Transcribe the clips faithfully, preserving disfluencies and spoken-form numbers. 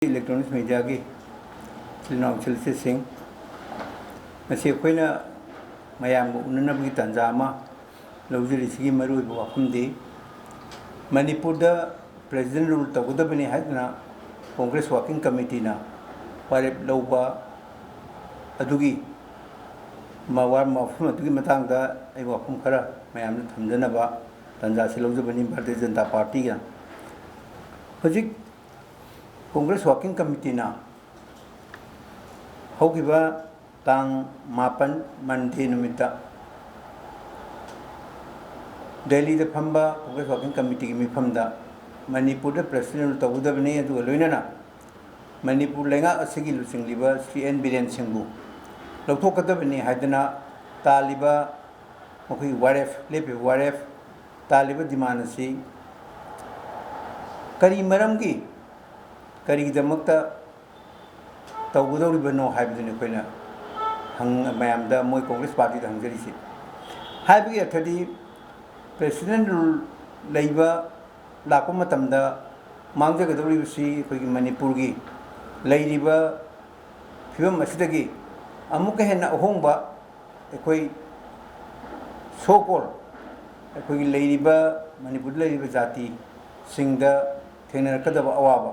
Electronics ꯃꯦꯗꯤꯌꯥꯒꯤ ꯏꯆꯤꯜ ꯏꯅꯥꯎ ꯏꯆꯤꯜ ꯏꯆꯦꯁꯤꯡ, ꯉꯁꯤ ꯑꯩꯈꯣꯏꯅ ꯃꯌꯥꯝꯒ ꯎꯅꯅꯕꯒꯤ ꯇꯥꯟꯖꯥ ꯑꯃ ꯂꯧꯖꯔꯤꯁꯤꯒꯤ ꯃꯔꯨꯑꯣꯏꯕ ꯋꯥꯐꯝꯗꯤ, ꯃꯅꯤꯄꯨꯔꯗ ꯄ꯭ꯔꯦꯁꯤꯗꯦꯟ ꯔꯨꯜ ꯇꯧꯒꯗꯕꯅꯤ ꯍꯥꯏꯗꯨꯅ ꯀꯣꯡꯒ꯭ꯔꯦꯁ ꯋꯥꯔꯀꯤꯡ ꯀꯃꯤꯇꯤꯅ ꯋꯥꯔꯦꯞ ꯂꯧꯕ ꯑꯗꯨꯒꯤ ꯃꯋꯥ-, ꯃꯐꯝ ꯑꯗꯨꯒꯤ ꯃꯇꯥꯡꯗ ꯑꯩ ꯋꯥꯐꯝ ꯈꯔ ꯃꯌꯥꯝꯗ ꯊꯝꯖꯅꯕ ꯇꯥꯟꯖꯥꯁꯤ ꯂꯧꯖꯕꯅꯤ꯫ ꯚꯥꯔꯇꯤꯌ ꯖꯅꯇꯥ ꯄꯥꯔꯇꯤꯒ ꯍꯧꯖꯤꯛ ꯀꯣꯡꯒ꯭ꯔꯦꯁ ꯋꯥꯔꯀꯤꯡ ꯀꯃꯤꯇꯤꯅ ꯍꯧꯈꯤꯕ ꯇꯥꯡ ꯃꯥꯄꯟ, ꯃꯟꯗꯦ ꯅꯨꯃꯤꯠꯇ ꯗꯦꯜꯂꯤꯗ ꯐꯝꯕ ꯀꯣꯡꯒ꯭ꯔꯦꯁ ꯋꯥꯔꯀꯤꯡ ꯀꯃꯤꯇꯤꯒꯤ ꯃꯤꯐꯝꯗ ꯃꯅꯤꯄꯨꯔꯗ ꯄ꯭ꯔꯦꯁꯤꯗꯦꯟ ꯇꯧꯒꯗꯕꯅꯤ, ꯑꯗꯨꯒ ꯂꯣꯏꯅꯅ ꯃꯅꯤꯄꯨꯔ ꯂꯩꯉꯥꯛ ꯑꯁꯤꯒꯤ ꯂꯨꯆꯤꯡꯂꯤꯕ ꯁ꯭ꯔꯤ ꯑꯦꯟ ꯕꯤꯔꯦꯟ ꯁꯤꯡꯕꯨ ꯂꯧꯊꯣꯛꯀꯗꯕꯅꯤ ꯍꯥꯏꯗꯅ ꯇꯥꯜꯂꯤꯕ ꯃꯈꯣꯏꯒꯤ ꯋꯥꯔꯦꯞ, ꯂꯦꯞꯄꯤꯕ ꯋꯥꯔꯦꯞ, ꯇꯥꯜꯂꯤꯕ ꯗꯤꯃꯥꯟ ꯑꯁꯤ ꯀꯔꯤ ꯃꯔꯝꯒꯤ, ꯀꯔꯤꯒꯤꯗꯃꯛꯇ ꯇꯧꯒꯗꯧꯔꯤꯕꯅꯣ ꯍꯥꯏꯕꯗꯨꯅꯤ ꯑꯩꯈꯣꯏꯅ ꯍꯪ-, ꯃꯌꯥꯝꯗ, ꯃꯣꯏ ꯀꯣꯡꯒ꯭ꯔꯦꯁ ꯄꯥꯔꯇꯤꯗ ꯍꯪꯖꯔꯤꯁꯤ꯫ ꯍꯥꯏꯕꯒꯤ ꯑꯔꯊꯗꯤ, ꯄ꯭ꯔꯦꯁꯤꯗꯦꯟ ꯔꯨꯜ ꯂꯩꯕ ꯂꯥꯛꯄ ꯃꯇꯝꯗ ꯃꯥꯡꯖꯒꯗꯧꯔꯤꯕꯁꯤ ꯑꯩꯈꯣꯏꯒꯤ ꯃꯅꯤꯄꯨꯔꯒꯤ ꯂꯩꯔꯤꯕ ꯐꯤꯕꯝ ꯑꯁꯤꯗꯒꯤ ꯑꯃꯨꯛꯀ ꯍꯦꯟꯅ ꯑꯍꯣꯡꯕ, ꯑꯩꯈꯣꯏ so called ꯑꯩꯈꯣꯏꯒꯤ ꯂꯩꯔꯤꯕ, ꯃꯅꯤꯄꯨꯔꯗ ꯂꯩꯔꯤꯕ ꯖꯥꯇꯤꯁꯤꯡꯗ ꯊꯦꯡꯅꯔꯛꯀꯗꯕ ꯑꯋꯥꯕ,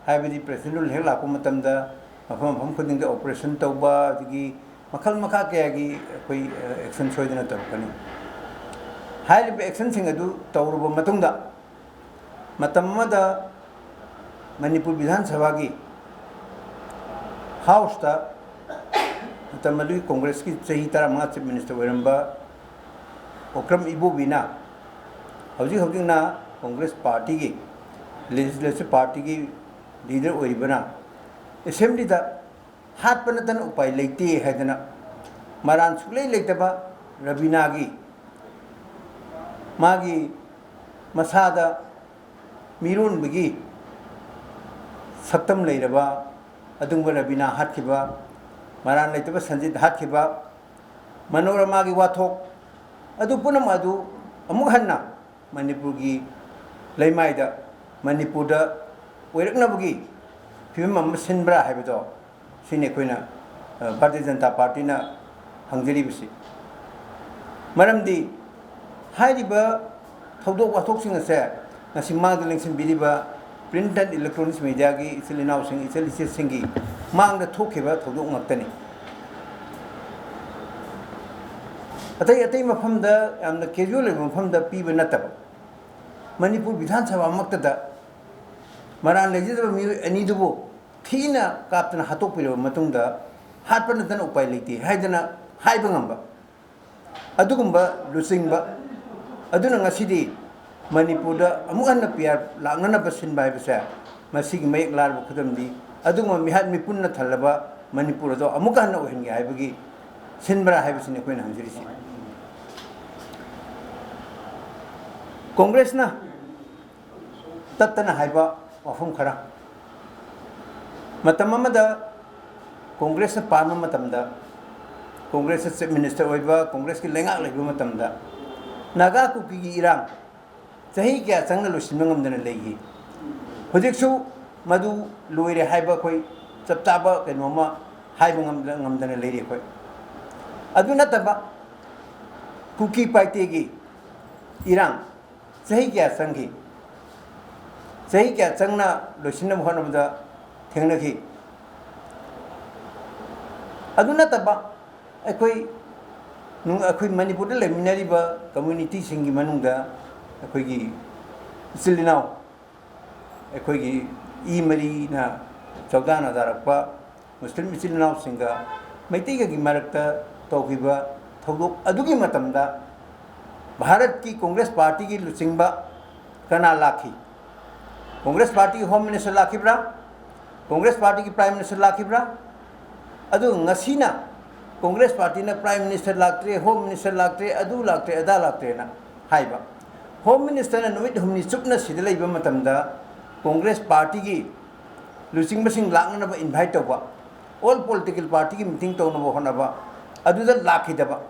ꯍꯥꯏꯕꯗꯤ ꯄ꯭ꯔꯦꯁꯤꯗꯦꯟ ꯔꯨꯜ ꯍꯦꯛ ꯂꯥꯛꯄ ꯃꯇꯝꯗ ꯃꯐꯝ ꯃꯐꯝ ꯈꯨꯗꯤꯡꯗ ꯑꯣꯄꯔꯦꯁꯟ ꯇꯧꯕ, ꯑꯗꯒꯤ ꯃꯈꯜ ꯃꯈꯥ ꯀꯌꯥꯒꯤ ꯑꯩꯈꯣꯏ, ꯑ, ꯑꯦꯛꯁꯟ ꯁꯣꯏꯗꯅ ꯇꯧꯔꯛꯀꯅꯤ꯫ ꯍꯥꯏꯔꯤꯕ ꯑꯦꯛꯁꯟꯁꯤꯡ ꯑꯗꯨ ꯇꯧꯔꯕ ꯃꯇꯨꯡꯗ, ꯃꯇꯝ ꯑꯃꯗ ꯃꯅꯤꯄꯨꯔ ꯕꯤꯙꯥꯟ ꯁꯚꯥꯒꯤ ꯍꯥꯎꯁꯇ ꯃꯇꯝ ꯑꯗꯨꯒꯤ ꯀꯣꯡꯒ꯭ꯔꯦꯁꯀꯤ ꯆꯍꯤ ꯇꯔꯥꯃꯉꯥ ꯆꯤꯐ ꯃꯤꯅꯤꯁꯇꯔ ꯑꯣꯏꯔꯝꯕ ꯑꯣꯀ꯭ꯔꯝ ꯏꯕꯣꯕꯤꯅ, ꯍꯧꯖꯤꯛ ꯍꯧꯖꯤꯛꯅ ꯀꯣꯡꯒ꯭ꯔꯦꯁ ꯄꯥꯔꯇꯤꯒꯤ, ꯂꯦꯖꯤꯁꯂꯦꯇꯤꯚ ꯄꯥꯔꯇꯤꯒꯤ ꯂꯤꯗꯔ ꯑꯣꯏꯔꯤꯕꯅ, ꯑꯦꯁꯦꯝꯕ꯭ꯂꯤꯗ ꯍꯥꯠꯄ ꯅꯠꯇꯅ ꯎꯄꯥꯏ ꯂꯩꯇꯦ ꯍꯥꯏꯗꯅ ꯃꯔꯥꯟ ꯁꯨꯛꯂꯩ ꯂꯩꯇꯕ ꯔꯕꯤꯅꯥꯒꯤ, ꯃꯥꯒꯤ ꯃꯁꯥꯗ ꯃꯤꯔꯣꯟꯕꯒꯤ ꯁꯛꯇꯝ ꯂꯩꯔꯕ ꯑꯗꯨꯒꯨꯝꯕ ꯔꯕꯤꯅꯥ ꯍꯥꯠꯈꯤꯕ, ꯃꯔꯥꯟ ꯂꯩꯇꯕ ꯁꯟꯖꯤꯠ ꯍꯥꯠꯈꯤꯕ, ꯃꯅꯣꯔꯃꯥꯒꯤ ꯋꯥꯊꯣꯛ ꯑꯗꯨ ꯄꯨꯝꯅꯃꯛ ꯑꯗꯨ ꯑꯃꯨꯛ ꯍꯟꯅ ꯃꯅꯤꯄꯨꯔꯒꯤ ꯂꯩꯃꯥꯏꯗ, ꯃꯅꯤꯄꯨꯔꯗ ꯑꯣꯏꯔꯛꯅꯕꯒꯤ ꯐꯤꯕꯝ ꯑꯃ ꯁꯤꯟꯕ꯭ꯔꯥ ꯍꯥꯏꯕꯗꯣ, ꯁꯤꯅꯤ ꯑꯩꯈꯣꯏꯅ, ꯑ, ꯚꯥꯔꯇꯤꯌ ꯖꯅꯇꯥ ꯄꯥꯔꯇꯤꯅ ꯍꯪꯖꯔꯤꯕꯁꯤ꯫ ꯃꯔꯝꯗꯤ ꯍꯥꯏꯔꯤꯕ ꯊꯧꯗꯣꯛ ꯋꯥꯊꯣꯛꯁꯤꯡ ꯑꯁꯦ ꯉꯁꯤ ꯃꯥꯡꯗ ꯂꯦꯡꯁꯤꯟꯕꯤꯔꯤꯕ print and electronics mediaꯒꯤ ꯏꯆꯤꯜ ꯏꯅꯥꯎꯁꯤꯡ, ꯏꯆꯜ ꯏꯆꯦꯁꯤꯡꯒꯤ ꯃꯥꯡꯗ ꯊꯣꯛꯈꯤꯕ ꯊꯧꯗꯣꯛ ꯉꯥꯛꯇꯅꯤ꯫ ꯑꯇꯩ ꯑꯇꯩ ꯃꯐꯝꯗ, ꯌꯥꯝꯅ casual ꯑꯣꯏꯕ ꯃꯐꯝꯗ ꯄꯤꯕ ꯅꯠꯇꯕ, ꯃꯅꯤꯄꯨꯔ ꯕꯤꯙꯥꯟ ꯁꯚꯥꯃꯛꯇꯗ ꯃꯔꯥꯜ ꯂꯩꯖꯗꯕ ꯃꯤꯑꯣꯏ ꯑꯅꯤꯗꯨꯕꯨ ꯊꯤꯅ ꯀꯥꯞꯇꯅ ꯍꯥꯠꯇꯣꯛꯄꯤꯔꯕ ꯃꯇꯨꯡꯗ, ꯍꯥꯠꯄ ꯅꯠꯇꯅ ꯎꯄꯥꯏ ꯂꯩꯇꯦ ꯍꯥꯏꯗꯅ ꯍꯥꯏꯕ ꯉꯝꯕ ꯑꯗꯨꯒꯨꯝꯕ ꯂꯨꯆꯤꯡꯕ ꯑꯗꯨꯅ ꯉꯁꯤꯗꯤ ꯃꯅꯤꯄꯨꯔꯗ ꯑꯃꯨꯛ ꯍꯟꯅ ꯄꯤ ꯑꯥꯔ ꯂꯥꯛꯅꯅꯕ ꯁꯤꯟꯕ ꯍꯥꯏꯕꯁꯦ, ꯃꯁꯤꯒꯤ ꯃꯌꯦꯛ ꯂꯥꯔꯕ ꯈꯨꯗꯝꯗꯤ ꯑꯗꯨꯒꯨꯝꯕ ꯃꯤꯍꯥꯠ ꯃꯤꯄꯨꯟꯅ ꯊꯜꯂꯕ ꯃꯅꯤꯄꯨꯔ ꯑꯗꯣ ꯑꯃꯨꯛꯀ ꯍꯟꯅ ꯑꯣꯏꯍꯟꯒꯦ ꯍꯥꯏꯕꯒꯤ ꯁꯤꯟꯕ꯭ꯔꯥ ꯍꯥꯏꯕꯁꯤꯅꯤ ꯑꯩꯈꯣꯏꯅ ꯍꯪꯖꯔꯤꯁꯤ꯫ ꯀꯣꯡꯒ꯭ꯔꯦꯁꯅ ꯇꯠꯇꯅ ꯍꯥꯏꯕ ꯋꯥꯐꯝ ꯈꯔ꯫ ꯃꯇꯝ ꯑꯃꯗ ꯀꯣꯡꯒ꯭ꯔꯦꯁꯅ ꯄꯥꯟꯕ ꯃꯇꯝꯗ, ꯀꯣꯡꯒ꯭ꯔꯦꯁꯇ ꯆꯤꯐ ꯃꯤꯅꯤꯁꯇꯔ ꯑꯣꯏꯕ, ꯀꯣꯡꯒ꯭ꯔꯦꯁꯀꯤ ꯂꯩꯉꯥꯛ ꯂꯩꯕ ꯃꯇꯝꯗ ꯅꯥꯒꯥ ꯀꯨꯀꯤꯒꯤ ꯏꯔꯥꯡ ꯆꯍꯤ ꯀꯌꯥ ꯆꯪꯅ ꯂꯣꯏꯁꯤꯟꯕ ꯉꯝꯗꯅ ꯂꯩꯈꯤ꯫ ꯍꯧꯖꯤꯛꯁꯨ ꯃꯗꯨ ꯂꯣꯏꯔꯦ ꯍꯥꯏꯕ ꯑꯩꯈꯣꯏ ꯆꯞ ꯆꯥꯕ ꯀꯩꯅꯣꯝꯃ ꯍꯥꯏꯕ ꯉꯝꯗ-, ꯉꯝꯗꯅ ꯂꯩꯔꯤ ꯑꯩꯈꯣꯏ꯫ ꯑꯗꯨ ꯅꯠꯇꯕ ꯀꯨꯀꯤ ꯄꯥꯏꯇꯦꯒꯤ ꯏꯔꯥꯡ ꯆꯍꯤ ꯀꯌꯥ ꯆꯪꯈꯤ? ꯆꯍꯤ ꯀꯌꯥ ꯆꯪꯅ ꯂꯣꯏꯁꯤꯟꯅꯕ ꯍꯣꯠꯅꯕꯗ ꯊꯦꯡꯅꯈꯤ? ꯑꯗꯨ ꯅꯠꯇꯕ ꯑꯩꯈꯣꯏ ꯅꯨꯡ-, ꯑꯩꯈꯣꯏ ꯃꯅꯤꯄꯨꯔꯗ ꯂꯩꯃꯤꯟꯅꯔꯤꯕ ꯀꯝꯃ꯭ꯌꯨꯅꯤꯇꯤꯁꯤꯡꯒꯤ ꯃꯅꯨꯡꯗ ꯑꯩꯈꯣꯏꯒꯤ ꯏꯆꯤꯜ ꯏꯅꯥꯎ, ꯑꯩꯈꯣꯏꯒꯤ ꯏ ꯃꯔꯤꯅ ꯆꯧꯗꯥꯅ ꯇꯥꯔꯛꯄ ꯃꯨꯁꯂꯤꯝ ꯏꯆꯤꯜ ꯏꯅꯥꯎꯁꯤꯡꯒ ꯃꯩꯇꯩꯒꯒꯤ ꯃꯔꯛꯇ ꯇꯧꯈꯤꯕ ꯊꯧꯗꯣꯛ ꯑꯗꯨꯒꯤ ꯃꯇꯝꯗ ꯚꯥꯔꯠꯀꯤ ꯀꯣꯡꯒ꯭ꯔꯦꯁ ꯄꯥꯔꯇꯤꯒꯤ ꯂꯨꯆꯤꯡꯕ ꯀꯅꯥ ꯂꯥꯛꯈꯤ? ꯀꯣꯡꯒ꯭ꯔꯦꯁ ꯄꯥꯔꯇꯤꯒꯤ ꯍꯣꯝ ꯃꯤꯅꯤꯁꯇꯔ ꯂꯥꯛꯈꯤꯕ꯭ꯔꯥ? ꯀꯣꯡꯒ꯭ꯔꯦꯁ ꯄꯥꯔꯇꯤꯒꯤ ꯄ꯭ꯔꯥꯏꯝ ꯃꯤꯅꯤꯁꯇꯔ ꯂꯥꯛꯈꯤꯕ꯭ꯔꯥ? ꯑꯗꯨꯒ ꯉꯁꯤꯅ ꯀꯣꯡꯒ꯭ꯔꯦꯁ ꯄꯥꯔꯇꯤꯅ ꯄ꯭ꯔꯥꯏꯝ ꯃꯤꯅꯤꯁꯇꯔ ꯂꯥꯛꯇ꯭ꯔꯦ, ꯍꯣꯝ ꯃꯤꯅꯤꯁꯇꯔ ꯂꯥꯛꯇ꯭ꯔꯦ, ꯑꯗꯨ ꯂꯥꯛꯇ꯭ꯔꯦ, ꯑꯗꯥ ꯂꯥꯛꯇ꯭ꯔꯦꯅ ꯍꯥꯏꯕ꯫ ꯍꯣꯝ ꯃꯤꯅꯤꯁꯇꯔꯅ ꯅꯨꯃꯤꯠ ꯍꯨꯝꯅꯤ ꯆꯨꯞꯅ ꯁꯤꯗ ꯂꯩꯕ ꯃꯇꯝꯗ ꯀꯣꯡꯒ꯭ꯔꯦꯁ ꯄꯥꯔꯇꯤꯒꯤ ꯂꯨꯆꯤꯡꯕꯁꯤꯡ ꯂꯥꯛꯅꯅꯕ ꯏꯟꯚꯥꯏꯠ ꯇꯧꯕ, ꯑꯣꯜ ꯄꯣꯂꯤꯇꯤꯀꯦꯜ ꯄꯥꯔꯇꯤꯒꯤ ꯃꯤꯇꯤꯡ ꯇꯧꯅꯕ ꯍꯣꯠꯅꯕ, ꯑꯗꯨꯗ ꯂꯥꯛꯈꯤꯗꯕ꯫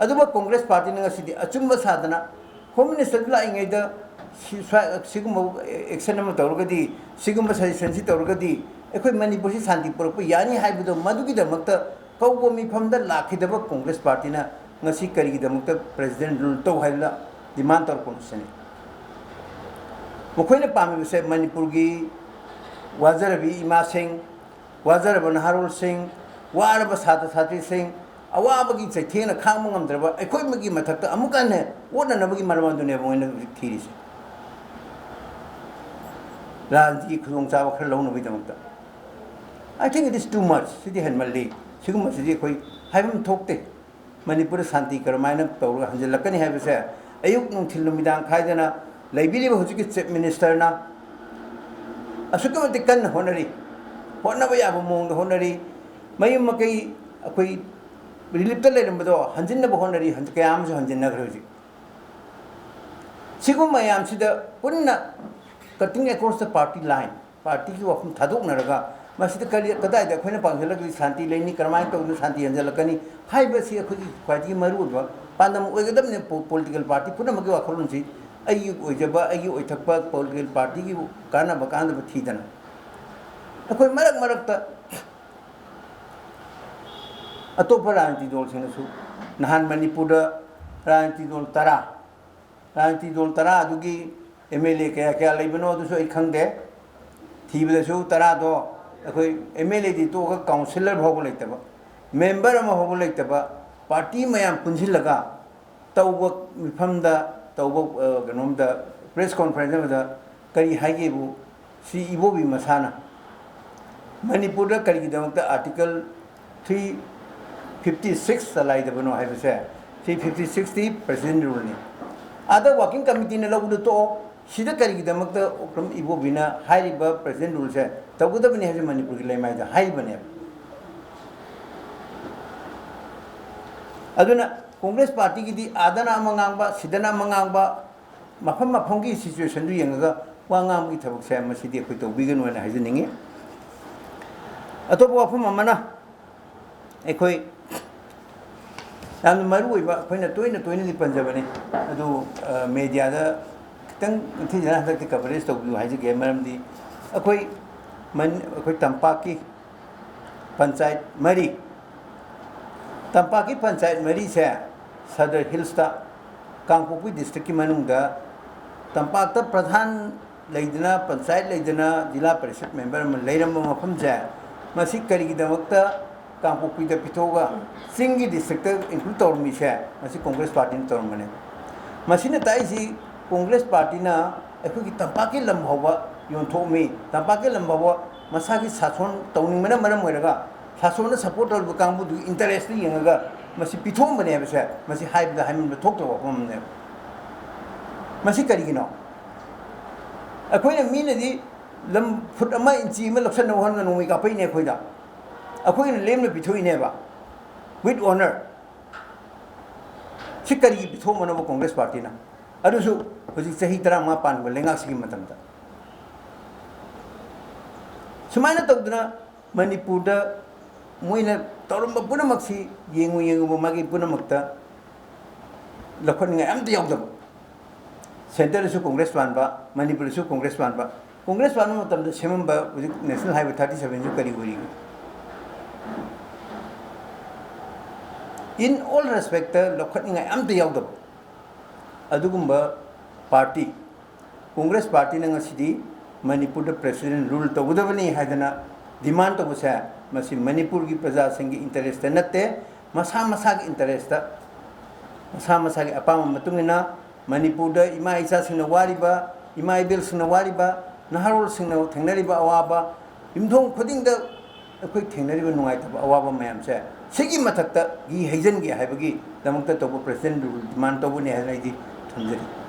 ꯑꯗꯨꯒ ꯀꯣꯡꯒ꯭ꯔꯦꯁ ꯄꯥꯔꯇꯤꯅ ꯉꯁꯤꯗꯤ ꯑꯆꯨꯝꯕ ꯁꯥꯗꯅ ꯍꯣꯝ ꯃꯤꯅꯤꯁꯇꯔꯗꯨ ꯂꯥꯛꯏꯉꯩꯗ ꯁꯤ-, ꯁ꯭ꯋꯥꯏ-, ꯁꯤꯒꯨꯝꯕ action ꯑꯃ ꯇꯧꯔꯒꯗꯤ, ꯁꯤꯒꯨꯝꯕ suggestion ꯁꯤ ꯇꯧꯔꯒꯗꯤ ꯑꯩꯈꯣꯏ ꯃꯅꯤꯄꯨꯔꯁꯤ ꯁꯥꯟꯇꯤ ꯄꯨꯔꯛꯄ ꯌꯥꯅꯤ ꯍꯥꯏꯕꯗꯣ, ꯃꯗꯨꯒꯤꯗꯃꯛꯇ ꯀꯧꯕ ꯃꯤꯐꯝꯗ ꯂꯥꯛꯈꯤꯗꯕ ꯀꯣꯡꯒ꯭ꯔꯦꯁ ꯄꯥꯔꯇꯤꯅ ꯉꯁꯤ ꯀꯔꯤꯒꯤꯗꯃꯛꯇ president rule ꯇꯧ ꯍꯥꯏꯗꯅ demand ꯇꯧꯔꯛꯄꯅꯣ ꯁꯤꯅꯤ꯫ ꯃꯈꯣꯏꯅ ꯄꯥꯝꯃꯤꯕꯁꯦ ꯃꯅꯤꯄꯨꯔꯒꯤ ꯋꯥꯖꯔꯕꯤ ꯏꯃꯥꯁꯤꯡ, ꯋꯥꯖꯔꯕ ꯅꯍꯥꯔꯣꯜꯁꯤꯡ, ꯋꯥꯔꯕ ꯁꯥꯇ꯭ꯔ ꯁꯥꯇ꯭ꯔꯤꯁꯤꯡ, ꯑꯋꯥꯕꯒꯤ ꯆꯩꯊꯦꯡꯅ ꯈꯥꯡꯕ ꯉꯝꯗ꯭ꯔꯕ ꯑꯩꯈꯣꯏ ꯑꯃꯒꯤ ꯃꯊꯛꯇ ꯑꯃꯨꯛꯀ ꯍꯟꯅ ꯑꯣꯠꯅꯅꯕꯒꯤ ꯃꯔꯝ ꯑꯗꯨꯅꯦꯕ ꯃꯣꯏꯅ ꯍꯧꯖꯤꯛ ꯊꯤꯔꯤꯁꯦ꯫ ꯔꯥꯖꯅꯤꯇꯤꯒꯤ ꯈꯨꯗꯣꯡꯆꯥꯕ ꯈꯔ ꯂꯧꯅꯕꯒꯤꯗꯃꯛꯇ꯫ I think it is too much. ꯁꯤꯗꯤ ꯍꯦꯟꯃꯜꯂꯤ꯫ ꯁꯤꯒꯨꯝꯕꯁꯤꯗꯤ ꯑꯩꯈꯣꯏ ꯍꯥꯏꯐꯝ ꯊꯣꯛꯇꯦ꯫ ꯃꯅꯤꯄꯨꯔꯗ ꯁꯥꯟꯇꯤ ꯀꯔꯝꯍꯥꯏꯅ ꯇꯧꯔꯒ ꯍꯟꯖꯤꯜꯂꯛꯀꯅꯤ ꯍꯥꯏꯕꯁꯦ ꯑꯌꯨꯛ ꯅꯨꯡꯊꯤꯜ ꯅꯨꯃꯤꯗꯥꯡ ꯈꯥꯏꯗꯅ ꯂꯩꯕꯤꯔꯤꯕ ꯍꯧꯖꯤꯛꯀꯤ chief minister ꯅ ꯑꯁꯨꯛꯀꯤ ꯃꯇꯤꯛ ꯀꯟꯅ ꯍꯣꯠꯅꯔꯤ꯫ ꯍꯣꯠꯅꯕ ꯌꯥꯕ ꯃꯑꯣꯡꯗ ꯍꯣꯠꯅꯔꯤ꯫ ꯃꯌꯨꯝ ꯃꯀꯩ ꯑꯩꯈꯣꯏ relief ꯇ ꯂꯩꯔꯝꯕꯗꯣ ꯍꯟꯖꯤꯟꯅꯕ ꯍꯣꯠꯅꯔꯤ꯫ ꯍꯟ-, ꯀꯌꯥ ꯑꯃꯁꯨ ꯍꯟꯖꯤꯟꯅꯈ꯭ꯔꯦ ꯍꯧꯖꯤꯛ꯫ ꯁꯤꯒꯨꯝꯕ ꯃꯌꯥꯝꯁꯤꯗ ꯄꯨꯟꯅ cutting across the party line, ꯄꯥꯔꯇꯤꯒꯤ ꯋꯥꯐꯝ ꯊꯥꯗꯣꯛꯅꯔꯒ ꯃꯁꯤꯗ ꯀꯔꯤ, ꯀꯗꯥꯏꯗ ꯑꯩꯈꯣꯏꯅ ꯄꯥꯡꯁꯤꯜꯂꯒꯗꯤ ꯁꯥꯟꯇꯤ ꯂꯩꯅꯤ, ꯀꯔꯝꯍꯥꯏꯅ ꯇꯧꯗꯅ ꯁꯥꯟꯇꯤ ꯍꯟꯖꯜꯂꯛꯀꯅꯤ ꯍꯥꯏꯕꯁꯤ ꯑꯩꯈꯣꯏꯒꯤ ꯈ꯭ꯋꯥꯏꯗꯒꯤ ꯃꯔꯨꯑꯣꯏꯕ ꯄꯥꯟꯗꯝ ꯑꯣꯏꯒꯗꯕꯅꯤ꯫ ꯄꯣ-, political party ꯄꯨꯝꯅꯃꯛꯀꯤ ꯋꯥꯈꯜꯂꯣꯟꯁꯤ ꯑꯩꯒꯤ ꯑꯣꯏꯖꯕ, ꯑꯩꯒꯤ ꯑꯣꯏꯊꯛꯄ, political party ꯒꯤ ꯀꯥꯟꯅꯕ ꯀꯥꯟꯅꯗꯕ ꯊꯤꯗꯅ ꯑꯩꯈꯣꯏ ꯃꯔꯛ ꯃꯔꯛꯇ ꯑꯇꯣꯞꯄ ꯔꯥꯖꯅꯤꯇꯤ ꯗꯜꯁꯤꯡꯅꯁꯨ ꯅꯍꯥꯟ ꯃꯅꯤꯄꯨꯔꯗ ꯔꯥꯖꯅꯤꯇꯤ ꯗꯜ ꯇꯔꯥ, ꯔꯥꯖꯅꯤꯇꯤ ꯗꯜ ꯇꯔꯥ ꯑꯗꯨꯒꯤ M L A ꯀꯌꯥ ꯀꯌꯥ ꯂꯩꯕꯅꯣ ꯑꯗꯨꯁꯨ ꯑꯩ ꯈꯪꯗꯦ꯫ ꯊꯤꯕꯗꯁꯨ ꯇꯔꯥꯗꯣ ꯑꯩꯈꯣꯏ M L A ꯗꯤ ꯇꯣꯛꯑꯒ councillor ꯐꯥꯎꯕ ꯂꯩꯇꯕ, member ꯑꯃ ꯐꯥꯎꯕ ꯂꯩꯇꯕ, party ꯃꯌꯥꯝ ꯄꯨꯟꯁꯤꯜꯂꯒ ꯇꯧꯕ ꯃꯤꯐꯝꯗ, ꯇꯧꯕ, ꯑ, ꯀꯩꯅꯣꯝꯗ, press conference ꯑꯃꯗ ꯀꯔꯤ ꯍꯥꯏꯒꯦꯕꯨ, ꯁꯤ ꯏꯕꯣꯕꯤ ꯃꯁꯥꯅ ꯃꯅꯤꯄꯨꯔꯗ ꯀꯔꯤꯒꯤꯗꯃꯛꯇ Article three fifty six ꯆꯂꯥꯏꯗꯕꯅꯣ ꯍꯥꯏꯕꯁꯦ, three fifty six T president rule ꯅꯤ꯫ ꯑꯥꯗ working committee ꯅ ꯂꯧꯕꯗꯨ ꯇꯣꯛꯑꯣ, ꯁꯤꯗ ꯀꯔꯤꯒꯤꯗꯃꯛꯇ ꯑꯣꯀ꯭ꯔꯝ ꯏꯕꯣꯕꯤꯅ ꯍꯥꯏꯔꯤꯕ president rule ꯁꯦ ꯇꯧꯒꯗꯕꯅꯤ ꯍꯥꯏꯕꯁꯦ ꯃꯅꯤꯄꯨꯔꯒꯤ ꯂꯩꯃꯥꯏꯗ ꯍꯥꯏꯔꯤꯕꯅꯦꯕ꯫ ꯑꯗꯨꯅ ꯀꯣꯡꯒ꯭ꯔꯦꯁ ꯄꯥꯔꯇꯤꯒꯤꯗꯤ ꯑꯥꯗꯅ ꯑꯃ ꯉꯥꯡꯕ, ꯁꯤꯗꯅ ꯑꯃ ꯉꯥꯡꯕ, ꯃꯐꯝ ꯃꯐꯝꯒꯤ situation ꯗꯨ ꯌꯦꯡꯉꯒ ꯋꯥ ꯉꯥꯡꯕꯒꯤ ꯊꯕꯛꯁꯦ ꯃꯁꯤꯗꯤ ꯑꯩꯈꯣꯏ ꯇꯧꯕꯤꯒꯅꯨ ꯍꯥꯏꯅ ꯍꯥꯏꯖꯅꯤꯡꯉꯤ꯫ ꯑꯇꯣꯞꯄ ꯋꯥꯐꯝ ꯑꯃꯅ, ꯑꯩꯈꯣꯏ ꯌꯥꯝꯅ ꯃꯔꯨ ꯑꯣꯏꯕ, ꯑꯩꯈꯣꯏꯅ ꯇꯣꯏꯅ ꯇꯣꯏꯅꯗꯤ ꯄꯟꯖꯕꯅꯤ, ꯑꯗꯨ, ꯑ, media ꯗ ꯈꯤꯇꯪ ꯅꯤꯡꯊꯤꯖꯅ ꯍꯟꯗꯛꯇꯤ coverage ꯇꯧꯕꯤꯌꯨ ꯍꯥꯏꯖꯒꯦ꯫ ꯃꯔꯝꯗꯤ ꯑꯩꯈꯣꯏ ꯃꯟ-, ꯑꯩꯈꯣꯏ ꯇꯝꯄꯥꯛꯀꯤ ꯄꯟꯆꯥꯌꯠ ꯃꯔꯤ, ꯇꯝꯄꯥꯛꯀꯤ ꯄꯟꯆꯥꯌꯠ ꯃꯔꯤꯁꯦ ꯁꯗꯔ ꯍꯤꯜꯁꯇ, ꯀꯥꯡꯄꯣꯛꯄꯤ districtꯀꯤ ꯃꯅꯨꯡꯗ, ꯇꯝꯄꯥꯛꯇ ꯄ꯭ꯔꯙꯥꯟ ꯂꯩꯗꯅ, ꯄꯟꯆꯥꯌꯠ ꯂꯩꯗꯅ, ꯖꯤꯂꯥ ꯄꯔꯤꯁꯠ member ꯑꯃ ꯂꯩꯔꯝꯕ ꯃꯐꯝꯁꯦ, ꯃꯁꯤ ꯀꯔꯤꯒꯤꯗꯃꯛꯇ ꯀꯥꯡꯄꯣꯛꯄꯤꯗ ꯄꯤꯊꯣꯛꯑꯒ ꯆꯤꯡꯒꯤ districtꯇ include ꯇꯧꯔꯝꯃꯤꯁꯦ? ꯃꯁꯤ Congress partyꯅ ꯇꯧꯔꯝꯕꯅꯦ꯫ ꯃꯁꯤꯅ ꯇꯥꯛꯏꯁꯤ Congress partyꯅ ꯑꯩꯈꯣꯏꯒꯤ ꯇꯝꯄꯥꯛꯀꯤ ꯂꯝ ꯐꯥꯎꯕ ꯌꯣꯟꯊꯣꯛꯑꯝꯃꯤ, ꯇꯝꯄꯥꯛꯀꯤ ꯂꯝ ꯐꯥꯎꯕ ꯃꯁꯥꯒꯤ ꯁꯥꯁꯣꯟ ꯇꯧꯅꯤꯡꯕꯅ ꯃꯔꯝ ꯑꯣꯏꯔꯒ ꯁꯥꯁꯣꯟꯅ support ꯇꯧꯔꯤꯕ ꯀꯥꯡꯕꯨꯗꯨꯒꯤ interestꯇ ꯌꯦꯡꯉꯒ ꯃꯁꯤ ꯄꯤꯊꯣꯛꯑꯝꯕꯅꯦ ꯍꯥꯏꯕꯁꯦ, ꯃꯁꯤ ꯍꯥꯏꯕꯗ ꯍꯥꯏꯃꯟꯕ ꯊꯣꯛꯇꯕ ꯋꯥꯐꯝ ꯑꯃꯅꯦꯕ꯫ ꯃꯁꯤ ꯀꯔꯤꯒꯤꯅꯣ? ꯑꯩꯈꯣꯏꯅ, ꯃꯤꯅꯗꯤ ꯂꯝ ꯐꯨꯠ ꯑꯃ ꯏꯟꯆꯤ ꯑꯃ ꯂꯧꯁꯟꯅꯕ ꯍꯣꯠꯅꯕ ꯅꯣꯡꯃꯩ ꯀꯥꯞꯄꯛꯏꯅꯦ ꯑꯩꯈꯣꯏꯗ, ꯑꯩꯈꯣꯏꯅ ꯂꯦꯝꯅ ꯄꯤꯊꯣꯛꯏꯅꯦꯕ, with honour꯫ ꯁꯤ ꯀꯔꯤꯒꯤ ꯄꯤꯊꯣꯛꯑꯝꯕꯅꯣꯕ Congress partyꯅ? ꯑꯗꯨꯁꯨ ꯍꯧꯖꯤꯛ ꯆꯍꯤ ꯇꯔꯥꯃꯉꯥ ꯄꯥꯟꯕ ꯂꯩꯉꯥꯛꯁꯤꯒꯤ ꯃꯇꯝꯗ꯫ ꯁꯨꯃꯥꯏꯅ ꯇꯧꯗꯅ ꯃꯅꯤꯄꯨꯔꯗ ꯃꯣꯏꯅ ꯇꯧꯔꯝꯕ ꯄꯨꯝꯅꯃꯛꯁꯤ ꯌꯦꯡꯉꯨ ꯌꯦꯡꯉꯨꯕ ꯃꯥꯒꯤ ꯄꯨꯝꯅꯃꯛꯇ ꯂꯧꯈꯠꯅꯤꯡꯉꯥꯏ ꯑꯝꯇ ꯌꯥꯎꯗꯕ꯫ Centreꯗꯁꯨ Congress ꯄꯥꯟꯕ, ꯃꯅꯤꯄꯨꯔꯗꯁꯨ Congress ꯄꯥꯟꯕ꯫ Congress ꯄꯥꯟꯕ ꯃꯇꯝꯗ ꯁꯦꯝꯃꯝꯕ ꯍꯧꯖꯤꯛ National Highway thirty sevenꯁꯨ ꯀꯔꯤ ꯑꯣꯏꯔꯤꯒꯦ? In all respectꯇ ꯂꯧꯈꯠꯅꯤꯡꯉꯥꯏ ꯑꯝꯇ ꯌꯥꯎꯗꯕ ꯑꯗꯨꯒꯨꯝꯕ party, Congress partyꯅ ꯉꯁꯤꯗꯤ ꯃꯅꯤꯄꯨꯔꯗ president rule ꯇꯧꯒꯗꯕꯅꯤ ꯍꯥꯏꯗꯅ demand ꯇꯧꯕꯁꯦ, ꯃꯁꯤ ꯃꯅꯤꯄꯨꯔꯒꯤ ꯄ꯭ꯔꯖꯥꯁꯤꯡꯒꯤ interestꯇ ꯅꯠꯇꯦ, ꯃꯁꯥ ꯃꯁꯥꯒꯤ interestꯇ, ꯃꯁꯥ ꯃꯁꯥꯒꯤ ꯑꯄꯥꯝꯕ ꯃꯇꯨꯡ ꯏꯟꯅ ꯃꯅꯤꯄꯨꯔꯗ ꯏꯃꯥ ꯏꯆꯥꯁꯤꯡꯅ ꯋꯥꯔꯤꯕ, ꯏꯃꯥ ꯏꯕꯦꯜꯁꯤꯡꯅ ꯋꯥꯔꯤꯕ, ꯅꯍꯥꯔꯣꯜꯁꯤꯡꯅ ꯊꯦꯡꯅꯔꯤꯕ ꯑꯋꯥꯕ, ꯌꯨꯝꯊꯣꯡ ꯈꯨꯗꯤꯡꯗ ꯑꯩꯈꯣꯏ ꯊꯦꯡꯅꯔꯤꯕ ꯅꯨꯡꯉꯥꯏꯇꯕ ꯑꯋꯥꯕ ꯃꯌꯥꯝꯁꯦ ꯁꯤꯒꯤ ꯃꯊꯛꯇ ꯒꯤ ꯍꯩꯖꯤꯟꯒꯦ ꯍꯥꯏꯕꯒꯤꯗꯃꯛꯇ ꯇꯧꯕ president rule demand ꯇꯧꯕꯅꯤ ꯍꯥꯏꯅ ꯑꯩꯗꯤ ꯊꯝꯖꯔꯤ꯫